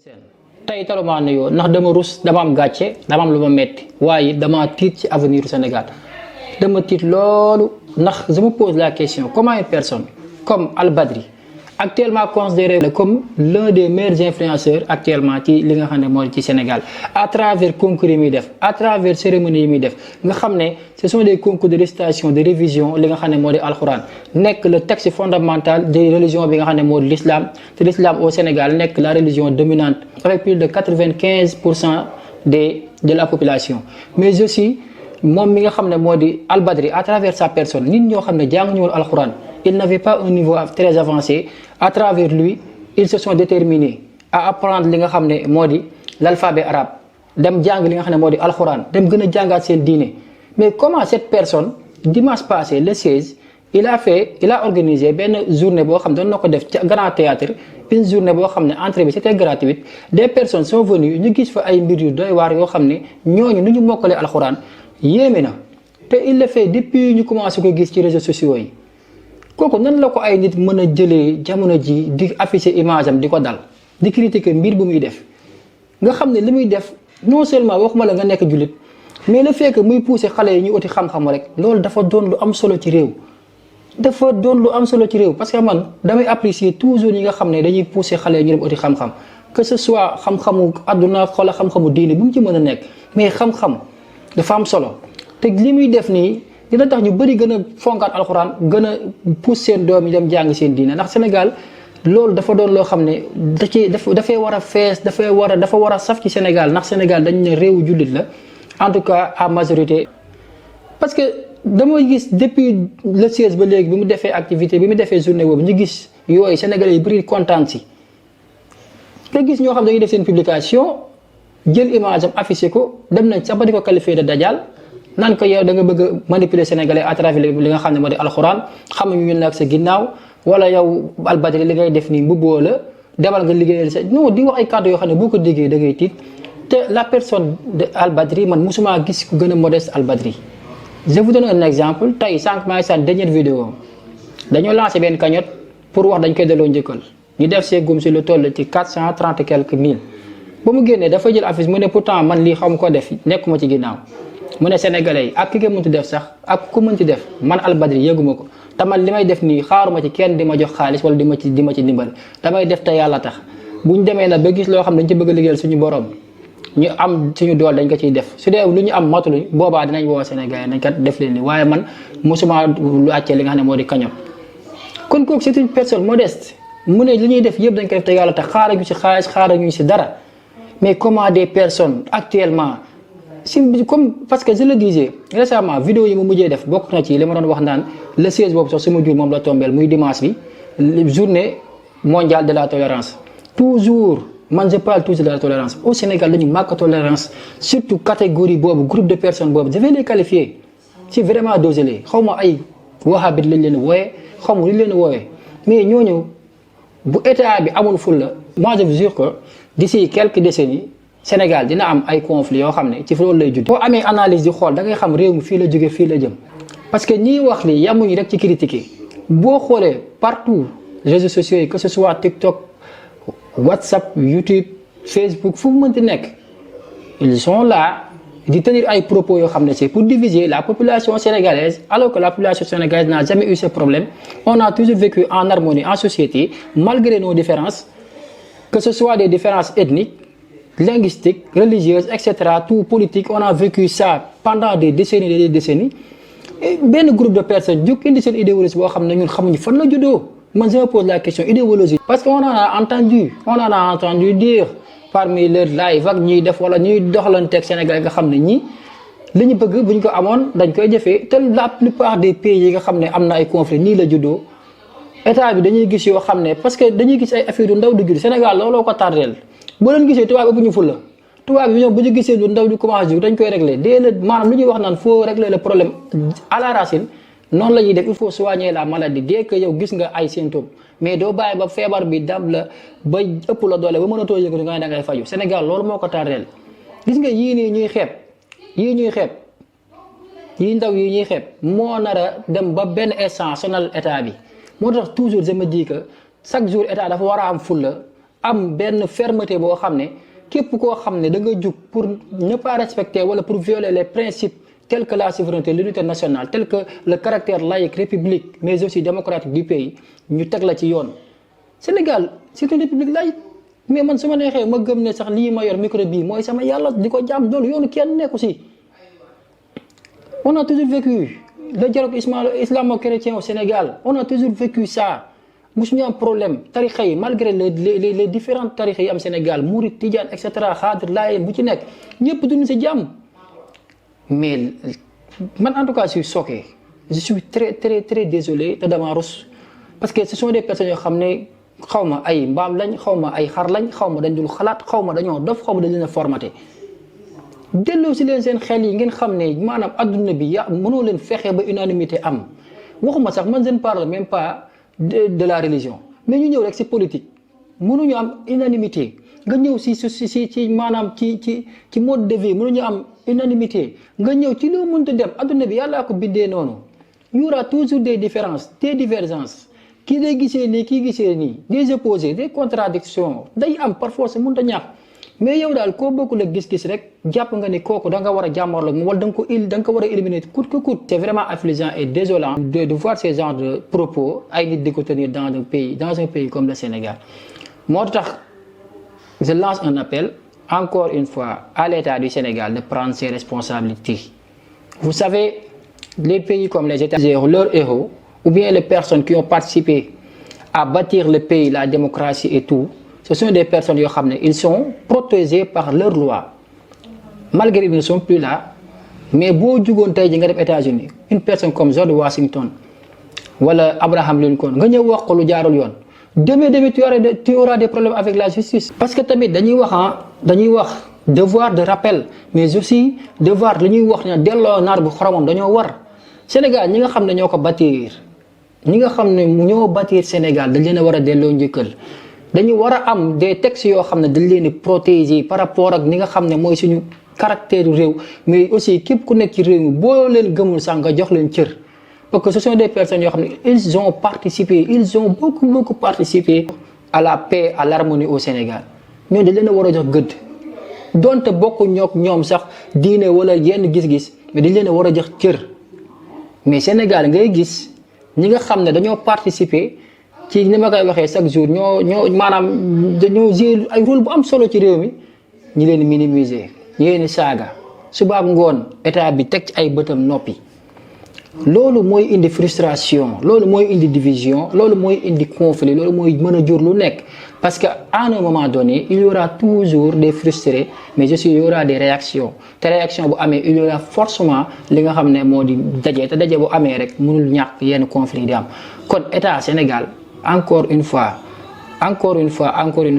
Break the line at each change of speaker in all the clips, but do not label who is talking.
seen tey talumaa nuyoo ndax dama rus dama am gàcce dama am lu ma metti waaye dama tiit ci avenir du Sénégal dama tiit loolu ndax je me pose la question comment une personne comme Al Badri actuellement considéré comme l'un des meilleurs influenceurs actuellement ci li nga xam ne moo ci Sénégal à travers concours yi muy def à travers cérémonie yi muy def nga xam ne ce sont des concours de récitation de révision li nga xam ne moo di alxuraan nekk le texte fondamental des religions bi nga xam ne moo di l'islam te l'islam au Sénégal nekk la religion dominante avec plus de 95% de la population mais aussi moom mi nga xam ne moo di Al Badri à travers sa personne nit ñoo xam ne jànguñu woon alxuraan il n'avait pas un niveau très avancé à travers lui ils se sont déterminés à apprendre li nga xam ne moo di l'alphabet arabe dem jàng li nga xam ne moo di alxuraan dem gën a jàngaat seen diine mais comment cette personne dimanche passé le 16 il a organisé benn journée boo xam ne doon na ko def ci Grand Théâtre une journée boo xam ne entrée bi c'était gratuite des personnes sont venues ñu gis fa ay mbir yu doy waar yoo xam ne ñooñu nu ñu mokkalee alxuraan yéeme na te il le fait depuis ñu commencé ko gis ci réseaux sociaux yi kooku nan la ko ay nit mën a jëlee jamono ji di afficher image am di ko dal di critiquer mbir bu muy def nga xam ne li muy def non seulement waxuma la nga nekk jullit mais le fait que muy pousser xale yi ñu uti xam-xam rek loolu dafa doon lu am solo ci réew dafa doon lu am solo ci réew parce que man damay apprécier toujours ñi nga xam ne dañuy pousser xale yi ñu dem uti xam-xam que ce soit xam-xamu àdduna wala xam-xamu diine bu mu ci mën a nekk mais xam-xam dafa am solo te li muy def nii dina tax ñu bëri gën a fonkaat alxuraan gën a pousser seen doom yi dem jàng seen diine ndax Sénégal loolu dafa doon loo xam ne dafay war a fees dafa war a saf ci Sénégal ndax Sénégal dañu ne réewu jullit la en tout cas à majorité. parce que dama gis depuis le 16 ba léegi bi mu defee activité bi mu defee journée boobu ñu gis yooyu Sénégalais yi bëri kontaan si te gis ñoo xam dañuy def seen publication jël image am affiché ko dem nañ sax ba di ko qualifié de dajal naan ko yow da nga bëgg a manipuler Sénégalais à travers li nga xam ne moo di alxuraan xamuñu ñu nag sa ginnaaw wala yow Al Badri li ngay def nii mbubboo la demal nga liggéeyal sa non di wax ay kàddu yoo xam ne boo ko déggee da ngay tiit te la personne de Al Badri man musuma gis ku gën a modeste Al Badri. je vous donne un exemple tey sànq maa ngi saan dernière vidéo dañoo lancé benn cagnotte pour wax dañ koy delloo njëkkal ñu def see gum si lu toll ci 430 et quelques mille ba mu génnee dafa jël affiche mu ne pourtant man lii xam ko def nekkuma ci ginnaaw. mu ne Sénégalais yi ak ki nga mënti def sax ak ku mënti def man Al Badri yëguma ko te man li may def nii xaaruma ci kenn di ma jox xaalis wala di ma ci dimbal damay def te yàlla tax bu ñu demee nag ba gis loo xam ne dañ ci bëgg a liggéeyal suñu borom ñu am suñu dool dañ ko ciy def su dee lu ñu am matuluñ boobaa dinañ woo Sénégalais nañ kat def leen ni waaye man mosuma lu àccee li nga xam ne moo di cagnotte. kon kooku c'est une personne modeste mu ne li ñuy def yëpp dañ ko def te yàlla tax xaaraguñu si xaalis xaaraguñu si dara mais comment des personnes actuellement. comme parce que je le disais récemment vidéo yi mu mujjee def bokk na ci li ma doon wax naan le 16 boobu sax suma jur moom la tombeel muy dimanche bi journée mondiale de la tolérance toujours man je parle toujours de la tolérance au Sénégal dañu manque tolérance surtout catégorie boobu groupe de personnes boobu je vais les qualifier ci vraiment doselé xaw ma ay wahhabite lañ leen wooyee xaw ma lu leen wooyee mais ñooñu bu état bi amul fulla moi je vous jure que d'ici quelques décennies Sénégal dina am ay conflits yoo xam ne ci loolu lay judd. boo amee analyse di xool da ngay xam réew mi fii la jóge fii la jëm parce que ñiy wax li yamuñu rek ci critiquer boo xoolee partout réseaux sociaux yi que ce soit TikTok WhatsApp YouTube Facebook fu mu mënti nekk ils sont là di tenir ay propos yoo xam ne c'est pour diviser la population sénégalaise alors que la population sénégalaise n'a jamais eu ce problème on a toujours vécu en harmonie en société malgré nos différences que ce soit des différences ethniques linguistique, religieuse, etc., tout politique, on a vécu ça pendant des décennies et des décennies. benn groupe de personnes jóg indi seen idéologie boo xam ne ñun xamuñu fan la juddoo man je me pose la question idéologie. parce que on en a entendu dire parmi leur live ak ñuy def wala ñuy doxalanteeg Sénégal nga xam ne ñii li ñu bëgg bu ñu ko amoon dañ koy jëfee te la plupart des pays yi nga xam ne am na ay conflits nii la juddoo état bi dañuy gis yoo xam ne parce que dañuy gis ay affaire yu ndaw di judd Sénégal looloo ko tardeel. boo leen gisee tubaab ëpp ñu fulla tubaab bi ñoom bu ñu gisee lu ndaw di commencé dañ koy régler maanaam lu ñuy wax naan faut régler le problème à la racine noonu la ñuy def il faut soigner la maladie dès que yow gis nga ay symptômes mais doo bàyyi ba feebar bi dab la ba ëpp la doole ba mënatoo yëngatu nga ne da ngay faju Sénégal loolu moo ko tardeel gis nga yii nii ñuy xeeb yii ndaw yi ñuy xeeb moo nar a dem ba benn instant sonal état bi moo tax toujours je me dis que chaque jour état dafa war a am fulla am benn fermeté boo xam ne képp koo xam ne da nga jug pour ne pas respecter wala pour violer les principes tels que la souveraineté, l'unité nationale, tels que le caractère laïque, république, mais aussi démocratique du pays, ñu teg la ci yoon. Sénégal c'est une république laïque mais man su ma neexee ma gëm ne sax lii ma yor micro bii mooy sama yàlla di ko jaam loolu yoonu kenn nekku si. On a toujours vécu le dialogue islamo-chrétien au Sénégal, on a toujours vécu ça. Musuñu am problème tarixa yi malgré les différentes tarixa yi am Sénégal Mouride Tidiane et cetera Xaadir Laayeen bu ci nekk ñëpp dund si jàmm. Mais man en tout cas je suis choqué, je suis très désolé te dama rus parce que ce sont des personnes yoo xam ne xaw ma ay mbaam lañ xaw ma ay xar lañ xaw ma dañ dul xalaat xaw ma dañoo dof xaw ma dañ leen a formaté. delloo si leen seen xel yi ngeen xam ne maanaam adduna bi mënoo leen fexe ba unanimité am waxuma sax man je ne parle même pas de la religion mais ñu ñëw rek si politique mënuñu am unanimité nga ñëw ci maanaam ci mode de vie mënuñu am unanimité nga ñëw ci loo mënta dem adduna bi yàllaa ko bindee noonu il y aura toujours des différences des divergences kii day gisee nii kii gisee nii des opposés des contradictions day am parfois sa mënta ñàkk mais yow daal koo bokkul ak gis-gis rek jàpp nga ne kooku da nga war a jàmmarloo moom wala da nga ko war a éliminer coûte que coûte. C'est vraiment affligeant et désolant de voir ces genres de propos ay nit di ko tenir dans un pays comme le Sénégal. moo tax je lance un appel encore une fois à l'État du Sénégal de prendre ses responsabilités. Vous savez, les pays comme les États-Unis, leurs héros ou bien les personnes qui ont participé à bâtir le pays, la démocratie et tout, ce sont des personnes yoo xam ne ils sont protégés par leurs lois malgré ils ne sont plus là. Mais boo jugoon tey ji nga dem États-Unis une personne comme George Washington wala Abraham Lincoln nga ñëw wax ko lu jaarul yoon demain tu auras des problèmes avec la justice. Parce que tamit dañuy wax devoir de rappel mais aussi devoir li ñuy wax ne delloo naar bu xoromam dañoo war. Sénégal ñi nga xam ne ñoo ko bâtir ñi nga xam ne ñoo bâtir Sénégal dañ leen a war a delloo njëkkal. dañu war a am des textes yoo xam ne dañ leen di protéger par rapport ak ni nga xam ne mooy suñu caractère réew mais aussi képp ku nekk ci réew mi boo leen gëmul sax nga jox leen cër parce que ce sont des personnes yoo xam ne ils ont beaucoup participé à la paix à l'harmonie au Sénégal ñooñu dañ leen a war a jox gëdd donte bokku ñoom sax diine wala yenn gis-gis mais dañ leen a war a jox cër mais Sénégal ngay gis ñi nga xam ne dañoo participer ci ni ma koy waxee chaque jour ñoo maanaam dañoo jouer ay rôle bu am solo ci réew mi ñi leen minimiser ñi leen saaga suba ak ngoon état bi teg ci ay bëtam noppi. loolu mooy indi frustration loolu mooy indi division loolu mooy indi conflit loolu mooy mën a jur lu nekk parce que à un moment donné il y aura toujours des frustrés mais aussi il y aura des réactions te réaction bu amee il y aura forcément li nga xam ne moo di daje te daje bu amee rek mënul ñàkk yenn conflit di am kon état Sénégal. Encore une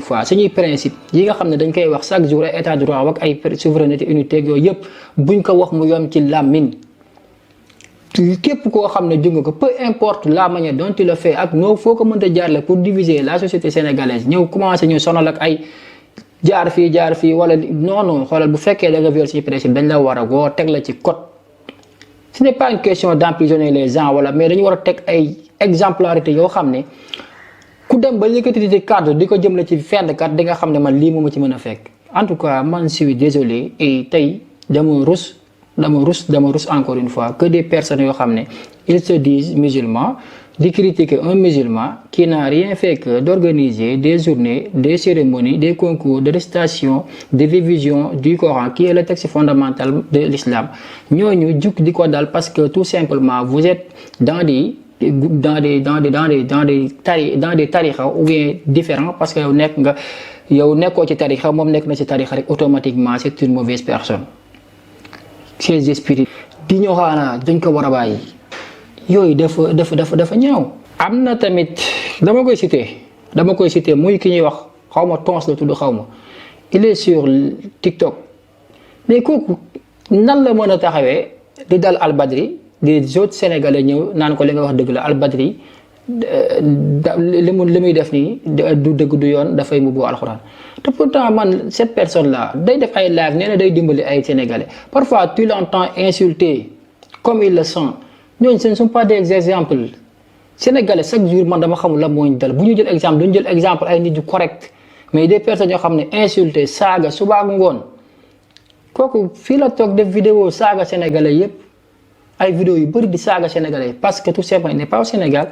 fois suñuy principe yi nga xam ne dañ koy wax chaque jour ay état de droit ak ay souveraineté unité yooyu yëpp buñ ko wax mu yom ci làmmiñ képp koo xam ne jóg nga ko peu importe la manière dont tu le fais ak noo foo ko mënta jaarle pour diviser la société sénégalaise ñëw commencé ñu sonal ak ay jaar fii wala non xoolal bu fekkee da nga violer ci principe dañ la war a woo teg la ci code. Ce n'est pas une question d'emprisonner les gens wala mais dañu war a teg ay exemplarité yoo xam ne ku dem ba yëkkati ci cadre di ko jëmale ci fenn kat di nga xam ne man lii moom ci mën a fekk. En tout cas man suis désolé et tey dama rus encore une fois que des personnes yoo xam ne ils se disent musulmans di critiquer un musulman qui n'a rien fait que d'organiser des journées, des cérémonies, des concours de récitation, de révision du Coran qui est le texte fondamental de l'islam. ñooñu jug di ko dal parce que tout simplement vous êtes dans des tarixa ou bien différents parce que yow nekkoo ci tarixa moom nekk na ci tarixa rek automatiquement c'est une mauvaise personne. Ces esprits di ñoo xaana dañ ko war a bàyyi yooyu dafa ñaaw. am na tamit dama koy citer muy ki ñuy wax xaw ma tons la tudd xaw ma il est sur TikTok mais kooku nan la mën a taxawee di dal Albadri des autres Sénégalais ñëw naan ko li nga wax dëgg la Albadri li muy def nii du dëgg du yoon dafay mubbu alxuraan te pourtant man cette personne là day def ay live nee na day dimbali ay Sénégalais parfois tu l'entends insulter comme il le sent ñooñu ce ne sont pas des exemples Sénégalais chaque jour man dama xamul la moo ñu dal bu ñu jël exemple duñu jël exemple ay nit yu correct mais des personnes yoo xam ne insulté saaga suba ak ngoon kooku fii la toog def vidéo saaga sénégalais yépp ay vidéo yu bëri di saaga sénégalais parce que tout simplement il n'est pas au Sénégal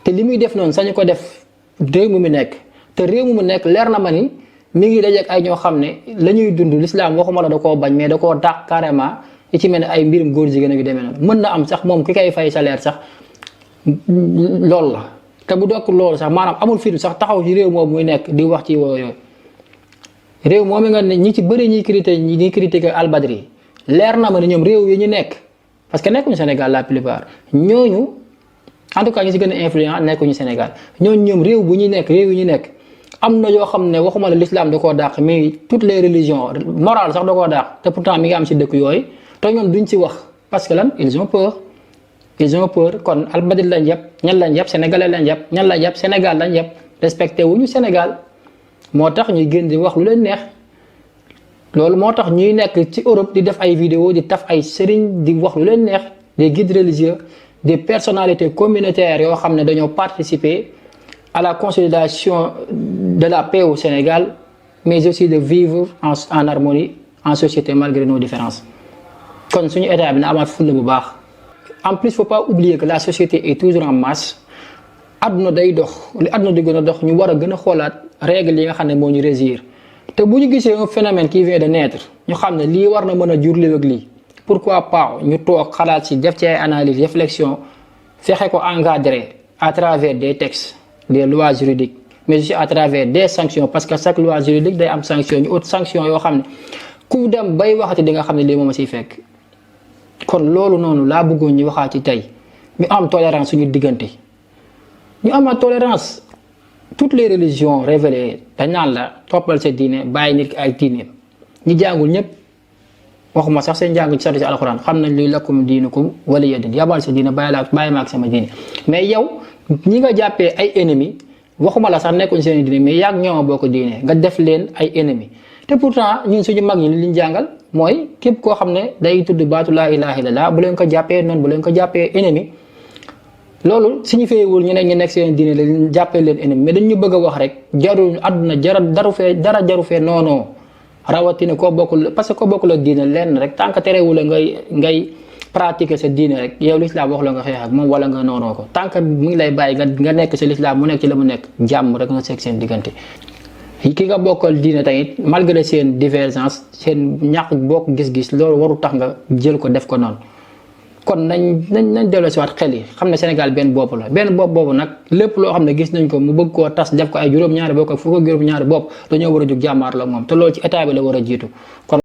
te li muy def noonu sañu ko def réew mu nekk te réew mu nekk leer na ma ni mi ngi dajeek ay ñoo xam ne la ñuy dund l'islam waxuma la da koo bañ mais da koo dàq carrément yi ci mel ne ay mbirum góor jigéen yu demee noonu mën na am sax moom ki koy fay salaire sax loolu la te bu dokk loolu sax maanaam amul fitu sax taxaw ci réew moom muy nekk di wax ci yooyu réew moom nga ne ñi ci bëri ñi critiqué Albadri leer na ma ne ñoom réew yi ñu nekk parce que nekkuñu Sénégal la plupart ñooñu en tout cas ñi si gën a influent nekkuñu Sénégal ñoom réew bu ñu nekk réew yi ñu nekk am na yoo xam ne waxuma la l'islam da koo dàq mais toutes les religions morales sax da koo dàq te pourtant mi ngi am si dëkk yooyu te ñoom duñ ci wax parce que lan ils ont peur kon Albadri lañ yàpp ñan lañ yàpp sénégalais lañ yàpp ñan lañ yàpp Sénégal lañ yàpp respecté wuñu Sénégal moo tax ñuy génn di wax lu leen neex loolu moo tax ñuy nekk ci Europe di def ay vidéo di taf ay sëriñ di wax lu leen neex des guides religieux des personnalités communautaires yoo xam ne dañoo participer à la consolidation de la paix au Sénégal mais aussi de vivre en harmonie en société malgré nos différences kon suñu état bi na amaat fulla bu baax en plus faut pas oublier que la société est toujours en masse àdduna day dox li àdduna di gën a dox ñu war a gën a xoolaat règles yi nga xam ne moo ñu régir te bu ñu gisee un phénomène qui vient de naître ñu xam ne lii war na mën a jur lii ak lii pourquoi pas ñu toog xalaat ci def ci ay analyse réflexion fexe ko encadrer à travers des textes des lois juridiques mais aussi à travers des sanctions parce que chaque loi juridique day am sanction ñu autre sanction yoo xam ne ku dem bay waxati di nga xam ne lii moom a siy fekk kon loolu noonu laa bëggoon ñu waxaat ci tey ñu am tolérance suñu diggante ñu am tolérance toutes les religions révélées dañ naan la toppal sa diine bàyyi nit ki ay diineem ñi jàngul ñëpp waxuma sax seen jàng ci sori si alxuraan xam nañ luy lakum diinukum waliya din yabal sa diine bàyyi ma ak sama diine mais yow ñi nga jàppee ay ennemis waxuma la sax nekkuñ seen diine mais yaag ñoom boo ko diine nga def leen ay ennemis te pourtant ñun suñu mag ñi li ñu jàngal mooy képp koo xam ne day tudd baatu laa ilaha illallah bu leen ko jàppee noonu bu leen ko jàppee ennemi loolu signifié wul ñu ne ñu nekk seen diine la jàppee leen ennemi mais dañu bëgg a wax rek jarul àdduna dara jaru fee noonoo rawatina koo bokkul parce que koo bokkul ak diine lenn rek tant que terewul la ngay pratiquer sa diine rek yow l'islam wax la nga xeex ak moom wala nga noonoo ko tant que mu ngi lay bàyyi nga nekk sa l'islam mu nekk ci la mu nekk jàmm rek nga seeg seen diggante ki nga bokkal diine tamit malgré seen divergence seen ñàkk bokk gis-gis loolu waru tax nga jël ko def ko noonu kon nañ delloo si waat xel yi xam ne Sénégal benn bopp la benn bopp boobu nag lépp loo xam ne gis nañ ko mu bëgg koo tas def ko ay juróom-ñaari bokk ak fukk ak juróom-ñaari bopp dañoo war a jóg jàmmaar la moom te loolu ci état bi la war a jiitu kon